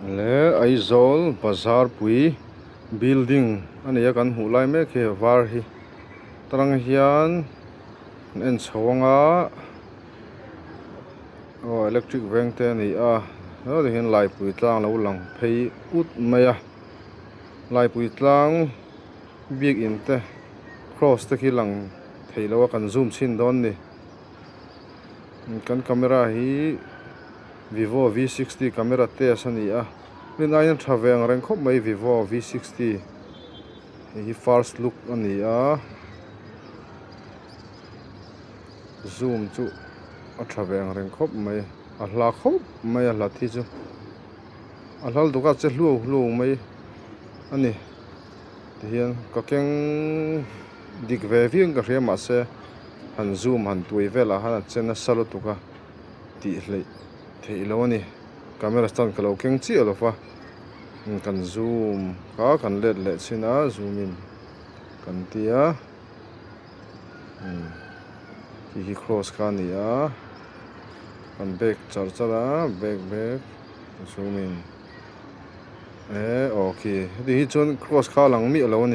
Le Aizawl bazar pui building a ni a kan hmuh lai mek hi var hi tarang hian an en chho anga aw electric veng te a ni a helaiah hian laipui tlang alo lang phei ut mai a laipui tlang biakin te cross te khi lang thei lo a kan zoom chhin dawn a ni kan camera hi. Vivo V 60 camera test a ni a, rin aiin a tha ve ang reng khawp mai Vivo V 60 hei hi first look a ni a, zoom chu a tha ve ang reng khawp mai a hla khawp mai a hlat hi chu a hlal dawk a che hluau hluau mai a ni tihian ka keng dik ve viau in ka hria mahse han zoom han tuai velah khan a che nasa lutuk a. Tih hleih theih lo a ni camera stand ka lo keng chiah lo va kan zoom kha kan let leh chhin a zoom in kan tia khi khi cross kha a ni a kan back char char a back back zoom in eh aw khi heti hi chuan cross kha a lang miah lo a ni.